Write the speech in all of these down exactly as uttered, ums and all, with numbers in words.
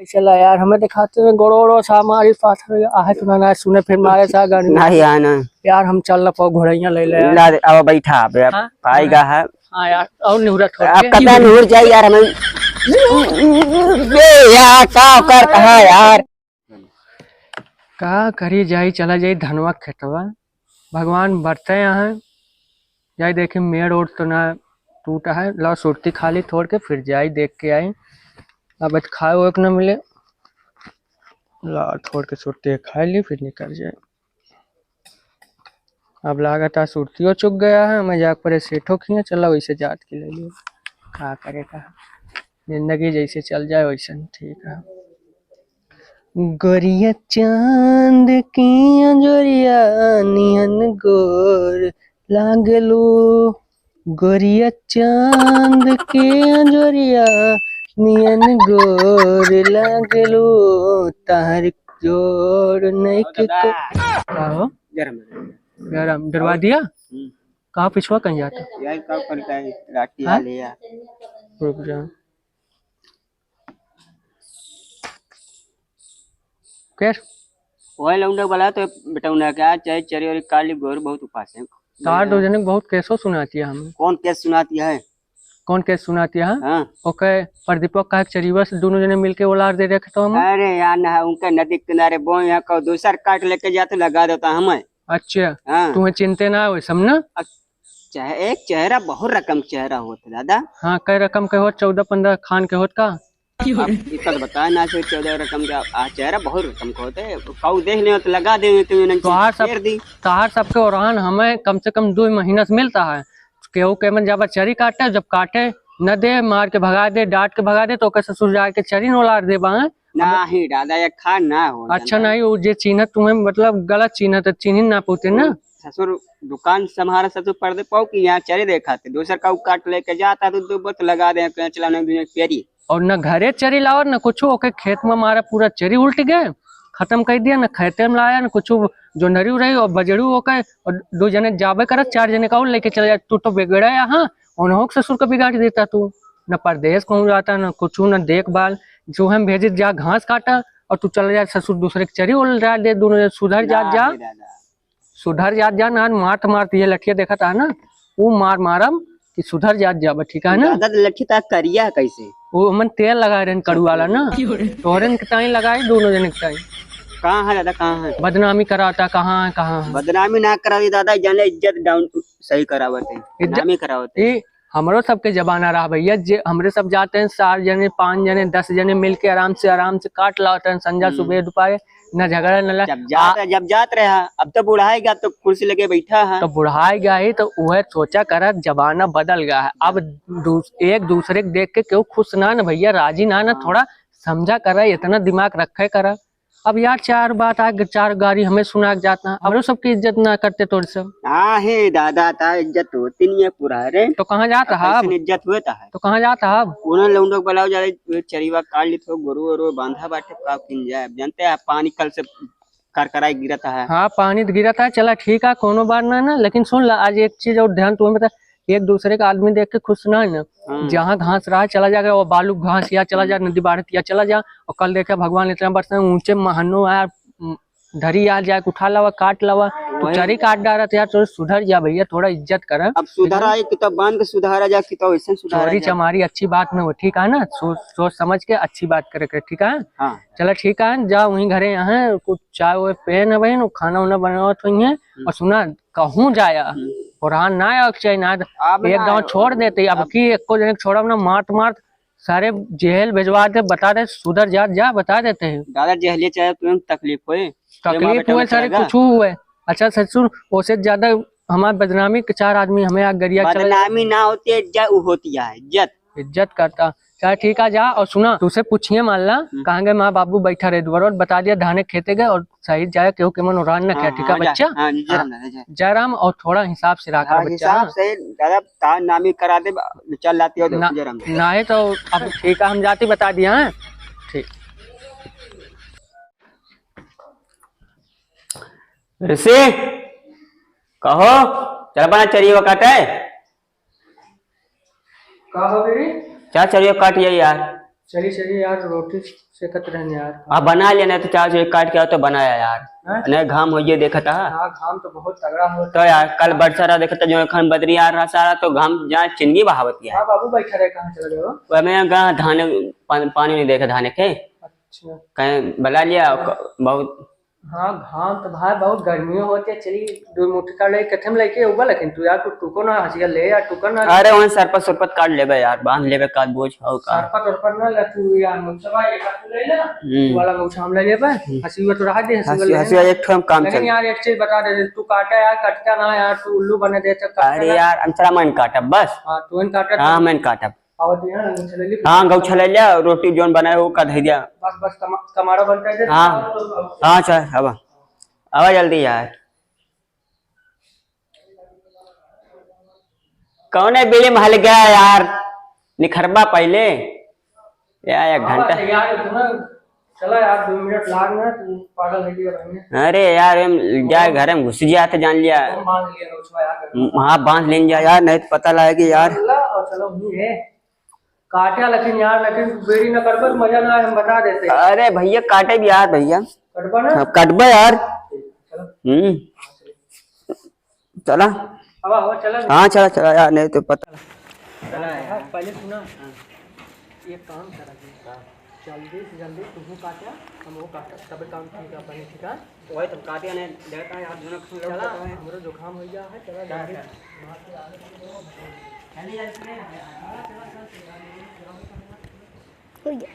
चला यार, हमें दिखाते हैं, गोड़ो ओड़ो सा मारी पाथर, आहे तो ना, ना सुने, फिर मारे सा गाड़ी। नहीं आना। यार, हम चल ना पाओ, घोड़ैया ले ले यार। ला दे, अब बैठा, अब हाँ? पाएगा है। हाँ यार, और निहुरा ठोक अब के। कतना निहुर जाए यार, हमें। बे यार, का करता है यार? का करी, जाई, चला जाई धनवा खेतवा। भगवान बरते यहाँ, जाई देखी मेड़ ओड़ तो ना टूटा है। ला सुरती खा ली थोड़ के, फिर जाई देख के आई। अब आज खाए ओए के ना मिले, ला थोड़ के सुरती खा ली, फिर निकल जाए। अब लागत आ सुरतियो चुक गया है, मैं जाके परे सेठो खिया, चला वैसे जात के ले लियो, का करे का, जिंदगी जैसे चल जाए वैसे ठीक है। गोरिया चांद की अंजोरिया नियन गोर लागलू, गोरिया चांद के अंजोरिया नियन गोर लागलू, तहर जोड़ नइखे दादा। को-, का हो? गरम है। गरम, डरवा दिया? हम्म। कहाँ पिछुआ कहीं जाता? यार, का करता है? राखी हाँ? आ ले यार। रुक जा। कैस? ओए लौंडा वाला तो बेटा उन्हें क्या चाहे चरी और काली गोर बहुत उपास है। तार दो जने बहुत केसो सुनाती है हमें। कौन केस सुनाती है? कौन केस सुनाती है? हाँ। ओके, प्रदीपक का एक चरीवा से दोनों जने मिलके ओलार दे रखे तो हम। अरे यार ना, उनका नदी किनारे बोए यहाँ का दूसर काट लेके जाते लगा देता हमें। अच्छा, हाँ। तुम्हें चिंते ना हो सब ना? अ-, चाहे एक चेहरा बहुत रकम के चेहरा होत है दादा। हाँ, कै रकम के होत? चौदह पन्द्रह खान के होत का? अब ई तो बताए ना से चौदह रकम के, आ चेहरा बहुत रकम के होत है। काऊ देख ले तो लगा दे तो इन्हें तोहार सब, फेर दी। तोहार सबके ओरान हमें कम से कम दो महीना से मिलता है। केहू के मन जाबा चरी काटे, जब काटे न दे, मार के भगा दे, डांट के भगा दे, तो ओकर ससुर जाके चरी नोलार दे बा। नहीं दादा, ये खा ना हो अच्छा दादा। नहीं, वो जे चीन्हत तुम्हें, मतलब, गलत चीन्हत, चीन्हिन ना पोते ना। ससुर दुकान संभारा, ससुर पर्दे पाओ कि यहाँ चरे देखा थे, दूसर का उ काट लेके जाता तो दो बोत लगा दे, कहीं चला नहीं दुनिया पेरी। और न घरे चरी लाओ, न कुछ, ओके खेत में मारा, पूरा चरी उल्ट गए, खत्म कर दिया, न खेते में लाया, न कुछ जोंधरी उड़ाई, और बजड़ू ओके, और दो जने जाबे करत, चार जने का और लेके चले जाए। तू तो बिगड़े यहाँ, उन्हों के ससुर का बिगाड़ देता तू। न परदेस कहूँ जाता, न कुछ, न देखभाल, जो हम भेजे जा घास काटा, और तू चला जा ससुर दूसरे के चरी उल्टा दे, दोनों जने सुधर जात ना जा। रे दादा। सुधर जात जा ना, मार तो मारती है, लठिया देखत है ना, वो मार मारम कि सुधर जात जा, बस ठीक है ना? दादा, तो लठी ता करिया है कैसे? वो हमन तेल लगाए रहन कड़ू वाला ना, तोहरे के ताई लगाए, दोनों जने के ताई। कहाँ है दादा, कहाँ है? बदनामी कराता, कहाँ है, कहाँ है? बदनामी ना करावी दादा, जाने इज्जत डाउन सही करावत है, इज्जत बदनामी करावत है। ए, हमरो सबके जमाना रहा भैया, जे हमरे सब जाते हैं, सात जने, पाँच जने, दस जने मिलके आराम से, आराम से काट लावत हैं, संझा, हम्म। सुबह, दोपहर, ना झगड़ा, ना लड़-, जब जात आ- है, जब जात रहा, अब तो बुढ़ाए गया, अब तो कुर्सी लगे बैठा है। तो बुढ़ाए गया ही, तो वह सोचा कर, जमाना बदल गया है। अब दूस-, एक दूसरे के देख के क्यों खुश ना, ना भैया, राजी ना, ना, हाँ। थोड़ा समझा कर, इतना दिमाग रखे कर। अब यार, चार बात आ, चार गारी हमें सुना के जाता है। हमरो सबकी इज्जत ना करते तोर सब। हाँ हे दादा, ता इज्जत होती नहीं है पूरा रे। तो कहाँ जाता है अब? इज्जत हुए ता है। तो कहाँ जाता है अब? उन्हें लौंडो के बुलाओ, जा चरीवा काट ली तो गोरू वोरू बांधा बाटे, का किन जाए। अब जानते हैं, पानी कल से करकराई गिरता है। हाँ, पानी तो गिरता है, चला ठीक है, कोनो बात ना ना, लेकिन सुन ला, आज एक चीज और ध्यान तुम्हें बता, एक दूसरे का आदमी देख के खुश ना है ना। हाँ। जहाँ घास रहा चला जाएगा, वो बालू घास या चला जा, नदी बाढ़ या चला जा, और कल देखे भगवान इतना बरसा ऊंचे महनो आया, उम, धरी आ जाए, उठा लावा, काट लावा, तो वही। चरी काट डारा तो यार, थोड़ा सुधर जा भैया, थोड़ा इज्जत कर। अब सुधरा है कि तो बांध के सुधारा जा कि तो ऐसे सुधारा चोरी जा। चमारी अच्छी बात ना हो, ठीक है ना? सोच, सोच समझ के अच्छी बात करे के, ठीक है? हाँ। चला ठीक है, जा वहीं घरे यहाँ कुछ चाय वाय पेन है बहन, खाना उना बनावत हुई है। हम्म। और सुना, कहूँ जाया, हम्म। ओरान ना आवे के चाही ना, अब एक ना गाँव आवे। छोड़ देते, अब अब की एको जने के छोड़ब ना, मार मार सारे जेल भेजवा दे, बता दे, सुधर जा, जा, बता देते हैं। दादा, जेहले चाहे तुम तकलीफ होए, तकलीफ हुए, सारे कुछ हुए। अच्छा ससुर, ओसे ज्यादा हमार बदनामी के चार आदमी हमें आ गरिया चला बदनामी ना होती है, इज्जत, उ होती है, इज्जत। इज्जत करता। चल ठीक है, जा और सुना, तुसे पूछिए मान ला, हम्म। कहाँ गए माँ बाबू बैठा रहे, दुआर बता दिया, धाने खेते गए और सही जाए, केहू के मन उड़ान ना किया, हाँ, ठीक है हाँ, जा, बच्चा? हाँ, जी, जय हाँ। राम, जय राम। जय राम, और थोड़ा हिसाब से रखा हाँ, बच्चा, हिसाब हाँ। से, दादा, तार नामी करा दे, चल लाती हो, ना, जय राम। ना है तो अब ठीक है, हम जाती बता दिया, हाँ? ठीक। ऋषि, कहो, चल बना चरियो काटे। का हो गई? चल चरियो काट ये यार। चली, चली यार, रोटी सेकत रहने यार। हाँ, बना लिया, नहीं तो चार सौ एक काट के आओ तो बनाया यार। हैं? नहीं, घाम होइए देखत हा। हाँ, घाम तो बहुत तगड़ा होता तो है। यार, कल बरसा रहा देखत हा, जो एखन बदरी आ रहा सारा, तो घाम जहाँ चिंगी बहावत है। हाँ, बाबू बैठा रहे, कहाँ चला गया? वो मैं कहा धान, पान-, पानी नहीं देखा धान के। अच्छा। कहीं बला लिया, हाँ। क-, बहुत हाँ, घाम तो भाई बहुत गर्मियों होती है। चली, दो मुट्ठी काट ले, कथे में लेके उबा, लेकिन तू यार, तू टुको ना, हंसिया ले यार, टुको ना। अरे, वहाँ सरपत सुरपत काट लेबे यार, बांध लेबे का बोझ हो का। सरपत उरपत ना ले तू यार, मुझसे भाई, एक हाथ ले ले, हम्म। तू वाला मुझसे हम ले लेबे, हम्म। हंसिया तो रहा दे, हंसिया हंसिया, ले हंसिया ले। एक ठो हम काम लेकिन चल। यार, एक चीज बता दे, तू काटे यार, कटता ना यार, तू उल्लू बने दे तो काटे अरे ना। यार, अंतरा मन काटब बस। हाँ, तू मन काटब। हाँ, मन काटब। आवत यहाँ, गौछलैली। हाँ, गौछलैलिया, रोटी जौन बनाए हो, का धै दिया। बस, बस, कमा-, कमाड़ा बन कर दे। हाँ। हाँ, चल, आवा। आवा जल्दी यार। कौन है बीड़ी महल गया यार? निखरबा पहले। या एक हाँ, घंटा। यार, इतना चला यार, दो मिनट लाग ना, तू पागल है क्या भाई? अरे यार, हम जाए घर में घुस जाते, जान लिया। हम बांध लिया, रोचवा यार। हाँ, बांध लेन जा यार, नहीं तो पता लगे कि यार। चला, और चलो, वही है। काटा लेकिन यार, लेकिन बीड़ी न करबे तो मजा ना आए, हम बता देते हैं। अरे भैया, काटे भी यार भैया। कटबा ना? हाँ, कटबा यार। चलो। हम्म। चला। अब आओ, चला। हाँ, चला, चला यार, नहीं तो पता। चला यार। पहले सुना। हाँ। ये काम करा जी। हाँ। जल्दी से जल्दी तुहू काटा, हम वो काटा, तबे काम ठीक है, बने ठीक है। वही तुम काटे ने देता है, आप दोनों खा लो, चला, पता है। हमरो जुकाम हो गया है, चला क्या जल्दी। क्या? चली जाती है। हो गया।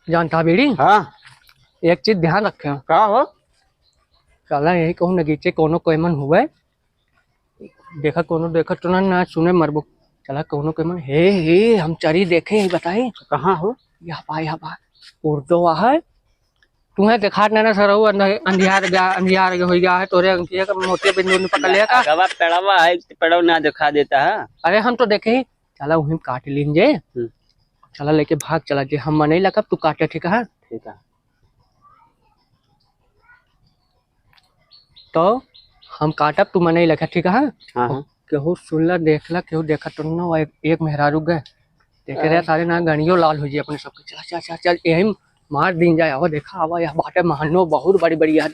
जानता बीड़ी? हाँ। एक चीज ध्यान रखे। का हो? साला यही कहूँ नगीचे कोनो कोई मन हुए, देखा कोनो देखा तो ना, ना सुने मरबो। चला कोनो कोई मन, हे, हे, हम चरी देखे ही बताई। कहाँ हो? यहाँ पा, यहाँ पा। उर्दो है। तुम्हें देखात ना, ना सरऊ, अंध-, अंधियार गया, अंधियार हो गया है, तोरे अंधिया का मोतिया बिंदु ने पकड़ लिया का? अगवा पेड़वा है, पेड़वा ना दिखा देता है। अरे हम तो देखे ही, चला वहीं काट लीन जे। हम्म। चला लेके भाग चला जे, हम मनई लखब, तू काटे, ठीक है? ठीक है। तो हम काटब, तू मनई लखा, ठीक है? हाँ, हाँ। केहू सुनला, देखला, केहू देखा तो ना, एक, एक मेहरारू गए। देखे रे हाँ। सारे ना गणियो लाल हो जी अपने सबके। चला, चल, चल, चल, यही मार दिन जाए। आवा देखा, आवा, यह बाटे महनो बहुत बड़ी बड़ी याद।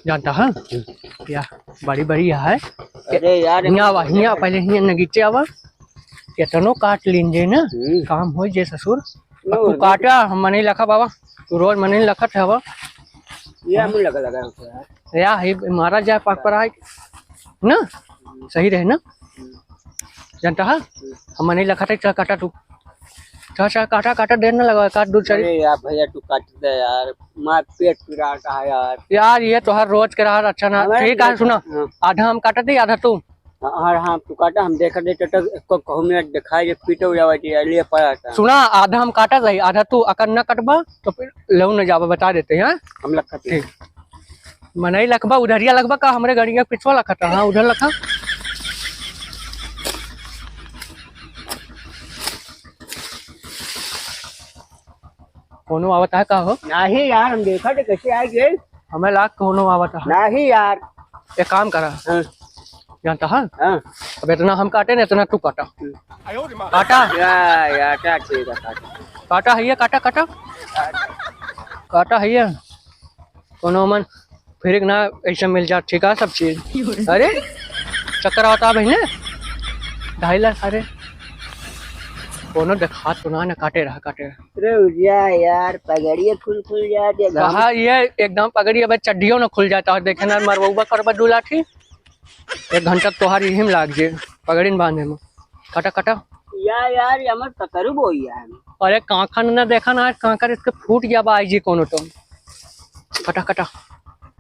जानता है? हम्म। या बड़ी बड़ी है। अरे यार, हियाँ आवा, हियाँ पहले हियाँ नगीचे आवा। केतनो काट लीन जे ना, हम्म। काम हो जे ससुर। ना, तू काटा, हम मनई लखा बाबा, तू रोज मनई लखत है बाबा। ये हम लगा लगा होता है। या ही मारा जाए पाक पर आए ना, सही रहे ना। जानता है, हम मनई लखत है, चल काटा तू। चल, चल, काटा, काटा, देर ना लगा, काट दूर चली। अरे यार भैया, तू काट दे यार, मार पेट पिराता है यार। यार, ये तो हर रोज के रहा, अच्छा ना, हमारे ठीक है, सुना, हाँ। आधा हम काटत ही, आधा तू। हाँ, हाँ, तू काटा, हम देखत ही, तो, तो, को-, कहूँ में दिखाई दे, पीटे हुआ है, ये लिए पड़ा था। सुना, आधा हम काटत ही, आधा तू, अगर न कटबा, तो फिर लेऊ न जाबा, बता देते हैं, हाँ? हम लखत ही। ठीक। मनई लखबा, उधरिया लखबा का, हमरे गाड़ी का पिछवा लखत, हाँ, उधर लखा। कोनो आवत है का हो? नाही यार, हम देखा थे कैसे आए गए। हमें लाग कोनो आवत है। नाही यार। एक काम करा। हाँ। जानता है? हाँ। अब इतना हम काटे ना, इतना तू काटा। हम्म। काटा? या, या, क्या ठीक है, काटा। काटा है ये, काटा, काटा। काटा है ये। कोनो मन फिर ना ऐसे मिल जात, ठीक है, सब चीज। अरे, चक्कर आवता बहिने, ढाई लाख, अरे, कोनो देखा तो ना, ना काटे रहा, काटे रहा। अरे उजिया यार, पगड़िए खुल खुल जात है, घाम। कहा ये एकदम पगड़ी, अब चड्डियों ना खुल जाता है, देखे ना, मरबउबा करबा दू लाठी। एक घंटा तोहार यही में लाग जे, पगड़ी न बांधे में। काटा, काटा। या यार, ये हमर ककरू बोई है। अरे, कांखा न देखा ना, आज कांखा इसके फूट गया बा, आई जी कोनो तो। काटा, काटा।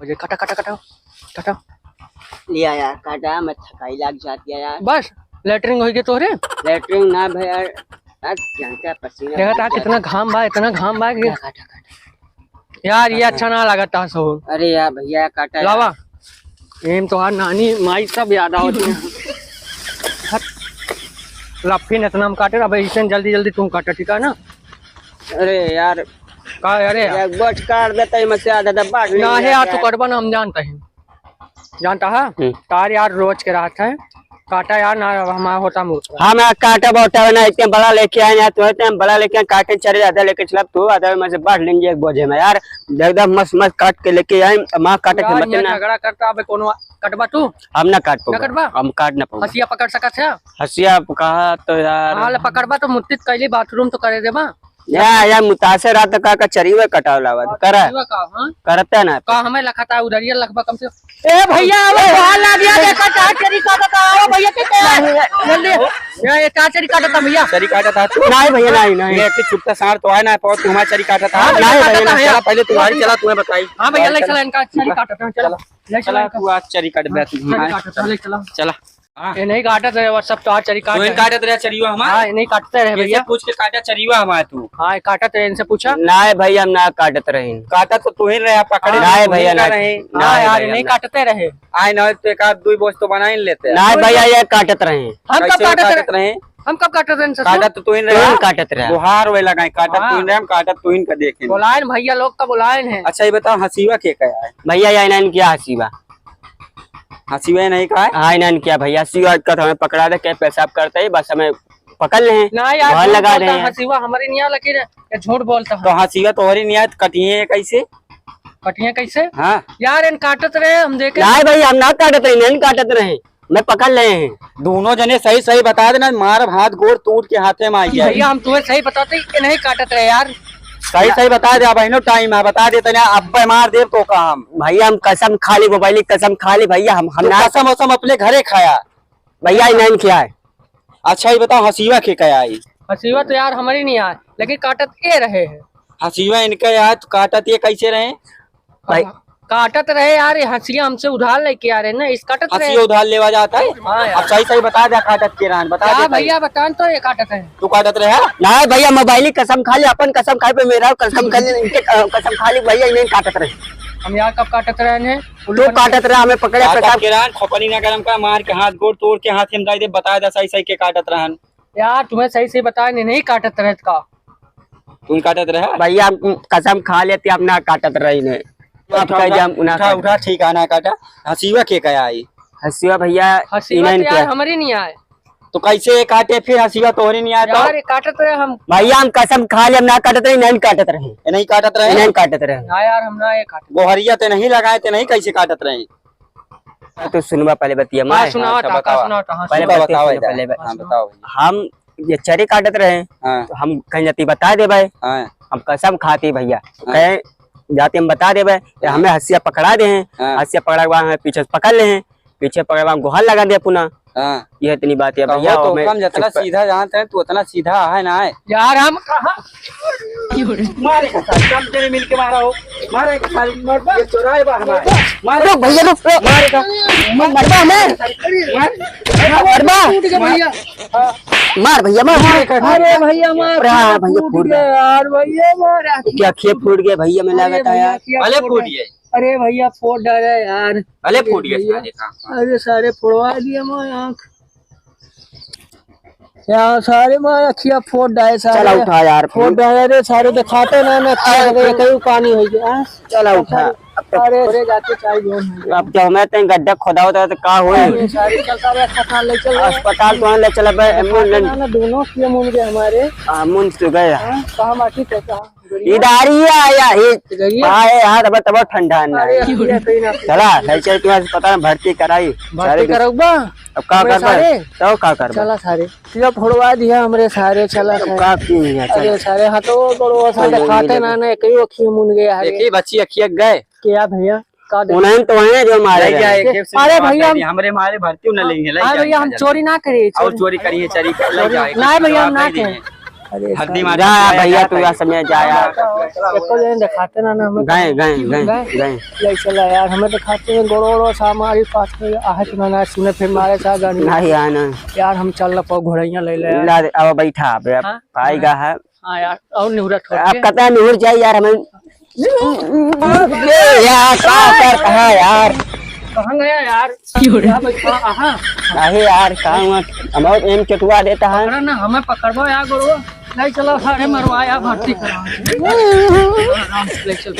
ओ जे, काटा, काटा, काटा। काटा। लिया यार, काटा, मैं थकाई लाग जाती है यार। बस, लेटरिन होई गई तोहरे? लेटरिन ना भैया, आज जानता पसीना देखा था कितना घाम बा, इतना घाम बा कि काटा, काटा, काटा। यार, ये अच्छा ना लागत था सो। अरे यार भैया, काटा यार। लावा। एम तोहार नानी, माई सब याद आवत हैं। हट। लफिन इतना हम काटे, अब इसे जल्दी जल्दी तू काटा, ठीक है ना? अरे यार। का, अरे यार? एक बच काट देता है, मैं से आधा डब्बा नहीं ना है यार, यार। तू कटबा ना, हम जानता है। जानता है? हम्म। तार यार रोज के रात है। काटा यार ना, अब हमारा होता मुँह। हम यार काटा बोटा ना, इतने बड़ा लेके आए यार, तू इतने बड़ा लेके आए, काटे चले, आधा लेके चला तू, आधा में से बांट लेंगे एक बोझे में यार। एकदम मस्त मस्त काट के लेके आए, माँ काटे के यार, मत यहाँ ना। झगड़ा करता, अब कोनो कटबा तू? हम ना काट ना पाऊंगा। कटबा? हम काट ना पाऊंगा। हसिया पकड़ सकत है? हसिया कहा तो यार। हाँ, ले पकड़बा तो मुत्तित कैली बाथरूम तो करे देबा। या, या मुतासे रात का, का चरीवा कटाव लावा, हाँ, करा। चरीवा का, हाँ? करते ना। का हमें लखा था, उधरिया लखबा कम से। ए भैया, वो बाहर ला दिया, देखा चार चरी काटा था, आओ भैया, के क्या? जल्दी। या, ये चार चरी काटा था भैया। चरी काटा था तू? नहीं भैया, नहीं, नहीं। ये एक छुट्टा सार तो आए ना, पाओ तुम्हारा चरी काटा था। हाँ, नहीं भैया, भैया, काटा नहीं। है। चला, पहले तुम्हारी चला, तुम्हें बताई। हाँ भैया, ले चला। चला, इनका चरी काटा था, चला। चला। ले चला, चला इनका। तू आज चरी काट दे, हाँ, तू। चरी काटा था, ले चला। चला। हाँ। ये नहीं काटत रहे, वो सब तो आज चरी काट तो इन रहे। काटत रहे चरियो हमार। हाँ, ये नहीं काटते रहे कैसे भैया। पूछ के काटा चरियो हमार तू? हाँ, ये काटत रहे, इनसे पूछा। नाय भैया, हम ना काटत रहे। काटत तो तू ही रहे, पकड़े हाँ। तो नाय तू ही भैया, का ना। रहे। हाँ नाय यार, भैया, नहीं ना। काटते रहे। आए ना तो एक आध दुई बोझ तो बना ही लेते हैं। नाय भैया, ये काटत रहे। हम कब कैसे काटत काटत रहे? रहे? हम कब काटत रहे इनसे? काटत तो तू ही रहे। तू ही काटत रहे। बुहार वे लगाए, काटत हाँ। तू ही रहे, हम काटत तू ही का देखे। बुलाए न भैया लोग का बुलाए हैं। अच्छा, ये बताओ, हसीवा के का है? भैया, या इन्हन क्या हसीवा? हसीवा नहीं का है? हाँ, इन्हन क्या भैया, हसीवा का तो हमें पकड़ा दे, के पेशाब करते ही बस हमें पकड़ ले हैं, ना यार, बहुत झूठ लगा बोलता रहे है, हैं। हसीवा हमारे नहीं आ, लेकिन ये झूठ बोलता है। तो हसीवा तोहरे नहीं आए, तो कटिए कैसे? कटिए कैसे? हाँ। यार, इन काटत रहे, हम देखे। नहीं भाई, हम ना काटत रहे, नहीं काटत रहे, मैं पकड़ ले हैं। दोनों जने सही सही बता देना, मारब हाथ गोड़ तोड़ के हाथे में आई जाए। भैया, हम तुम्हें सही बताते, ये नहीं काटत रहे यार। सही सही बता दे, अब इनो टाइम है, बता दे तने, अब मार देब तो का हम। भैया, हम कसम खा ली, मोबाइल की कसम खा ली भैया, हम, हम तू ना कसम वसम अपने घरे खाया। भैया, ये नहीं किया है। अच्छा, ये बताओ, हसीवा के क्या आई? हसीवा तो यार हमारी नहीं आए, लेकिन काटत ये रहे हैं। हसीवा इनका यार, तो काटत ये कैसे रहे? भाई। काटत रहे यार, ये हसिया हमसे उधार लेके आ रहे ना, इस काटत रहे। हसिया उधार लेवा जाता है? हाँ यार। अब सही सही बता दे, काटत के रहन, बता क्या दे भाई। भैया, बतान तो ये काटत है। तू काटत रहे? ना भैया, मोबाइल की कसम खा ली, अपन कसम खाए पे मेरा कसम खा ली, इनके क-, कसम खा ली भैया, इन्हें काटत रहे। हम यार कब काटत रहे हैं? तू काटत रहे, हमें पकड़े काटत पेशाब। के रहन, खोपड़ी ना गरम का, मार के हाथ गोड़ तोड़ के हाथ हम जाए दे, बता दे सही सही के काटत रहन। यार, तुम्हें सही सही बताए नहीं, नहीं काटत रहे का? तुम काटत रहे? भैया, हम कसम खा लेते, हम ना काटत रही ने। आप उठा, कह दे, उठा, हम ना उठा, काटत। उठा, ठीक है, ना काटा। हसीवा के क्या आई? हसीवा भैया, हसीवा इन्हन तो यार के। हमारी नहीं आए। तो कैसे ये काटे फिर? हसीवा तोहरी नहीं आए तो? यार, ये काटत रहे हम। भैया, हम कसम खा ले, हम ना काटत रही, नहीं काटत रही। ये नहीं काटत रहे? नहीं काटत रहे। ना यार, हम ना ये काटत। गोहरिया ते नहीं लगाए, ते नहीं कैसे काटत रहे? तो सुनवा पहले बतिया, हाँ, माय। सुनावा हाँ, अच्छा, था, का बतावा। सुनावा था, हाँ, पहले सुनावा। बतिया बतावा सुन, इधर। पहले बतिया हाँ, सुनावा। बताओ भैया। हम ये चरी काटत रहे, हाँ। तो हम कहीं जाती बता देबे। हाँ। हम कसम खाती भैया, हाँ। कहे जाती हम बता देबे, ये हाँ। हमें हसिया पकड़ा दे हैं, हाँ। हसिया पकड़ा के बाद हमें पीछे से पकड़ ले हैं, पीछे पकड़े के बाद गोहार लगा दे अपना। हाँ। ये इतनी बात है कहो भैया, तो हमें कम, जितना चुप कर। सीधा जानते हैं, तू उतना सीधा है ना है। यार, हम कहाँ? मारे का साथ, कम तेरे मिलके मारा हो। मारे का साथ, ये चोराए बा हमारे। मारे। रुक भैया, रुक, रुक। मारे का। म-, मरबा हमें। मार। मरबा। टूट गया भैया। मार भैया, मार। अरे भैया, मार। अरे हाँ, भैया, फूट गया यार, भैया, मार। क्या खेप फूट गया भैया, में अरे लागत है भैया, यार। क्या भले फूट फूट गया। गया। अरे भैया, फोड़ डाला यार। भले अरे फूट गया भैया। सारे, हाँ, हाँ। अरे सारे फोड़वा दिया मैं आँख। यार सारे मैं अखिया फोड़ डाले सारे। चला उठा यार, फोड़ फिर। डाले रे सारे, दिखाते ना, ना अखिया अरे हो गई, फिर। कहीं पानी हो गया, हाँ? चला उठा। अरे, अरे जाके चाय जो है। अब जब मैं तें गड्ढा खोदा होता तो का होई? अरे सारे चल, सारे अस्पताल ले चल। अस्पताल तो ले चला बे, दिखाते एम्बुलेंस। ना, ना, दोनों अखिया मुन गए हमारे। हाँ, मुन तो गए। हाँ, कहाँ बाकी तो कहाँ? इधर ही आया, ही। इधर ही है? हाँ, ये हाथ अब तब ठंडा ना अरे, है। अरे, अरे, अरे। चला, है चल, तुम्हारे अस्पताल में भर्ती कराई। भर्ती सारे कराऊबा? अब का हमें करबा? सारे? तो का करबा? चला सारे। ये फोड़वा दिया हमरे सारे, चला अब सारे। का की है, चला। अरे सारे, हाँ तो बड़ो सा चलो, दिखाते ये ना, देखो। ना, कई अखिया मुन गया है। देखी बच्ची अखिया गए। क्या भैया? का दे- उन्हें तो है जो मारे ले गए। जाए, एक से अरे मार भैया, दे, हम हमरे मारे भर्ती न लेंगे, ले हाँ जाए, भैया, हम ले जाए। चोरी ना करे, और चोरी। चोरी करिए, चोरी कर ले जाए, ना भैया, हम ना करें। अरे हड्डी सारे। मार जा के भैया, जा तू भाई। जा समय जा यार। एको जने दिखाते ना, ना हमें। गए, गए, गए, गए? गए। ले चला यार, हमें दिखाते हैं, गोड़ो, गोड़ो सा हमारी पास में, आहत ना, ना सुने, फिर मारे सा गाड़ी। नहीं आना। यार, हम चल ना पाओ, घोड़ैया ले ले यार। ला दे, अब बैठा, अब हाँ? आएगा है। हाँ यार, और निहुरा ठोक आप के। कतई निहुर जाए यार, हमें। ए यार, का करता है यार? कहाँ गया यार? क्यों रे? क्या बच्चा, कहाँ? अहे यार, का हुआ? हम और एम चटुआ देता है। पकड़ा ना, हमें पकड़बो यार, गोरो। नहीं, चलो, सारे मरवा यार, भर्ती करा। ले चलो।